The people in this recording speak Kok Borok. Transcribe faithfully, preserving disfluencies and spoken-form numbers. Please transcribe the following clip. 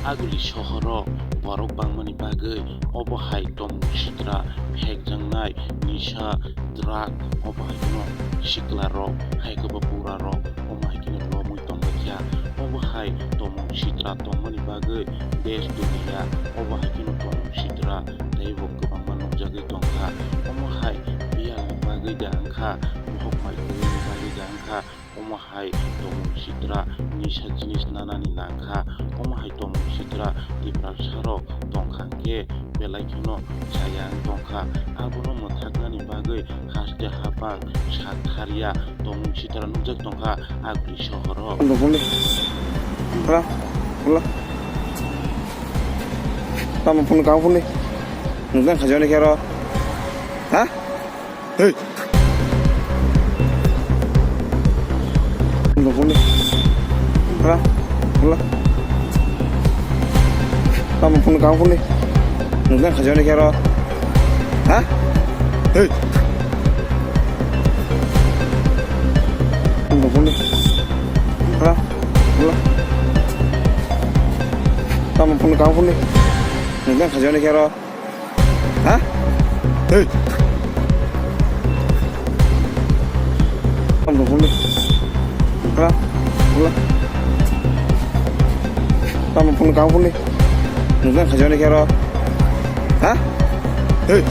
Aguli sohoro borok bangmani bagwi obo hai tomung sitra phekjaknai nisa, drug, obo hai kheno sikla rok hai khe bo bura rok omo hai kheno lomwi tongbaikha. Obo hai tomung sitra tongmani bagwi desh duniya obo hai kheno tomung sitra teibo kwbangma nukjagwi tongkha. Omo hai biyalni bagwi da wngkha, bohok mai kwrwini bagwi da wngkha. Omo hai tomung sitra nisa jinis nanani nangkha. Omo hai tomung sitra Tiprasarok tongkha hwnkhe belai kheno chaya wng tongkha. Abono mwthaknani bagwi haste haphang sak tharya tomung sitra nukjak tongkha Aguli sohoro. Tamo phone kang phone ni. Nukjak khajaoni khe aro. Ha? Hey. Nokni. Ra. Ula. Tamo phone kang phone ni. Nukjak khajaoni khe aro. Ha? Hey. Nokni. Ra. Ula. Tamo phone kang phone ni. Nukjak khajaoni khe aro. Ha? Hey. Tamo phone ni. Ra. Ula. Tamo phone kang phone ni. Nukjak khajaoni khe aro. Ha? Hey.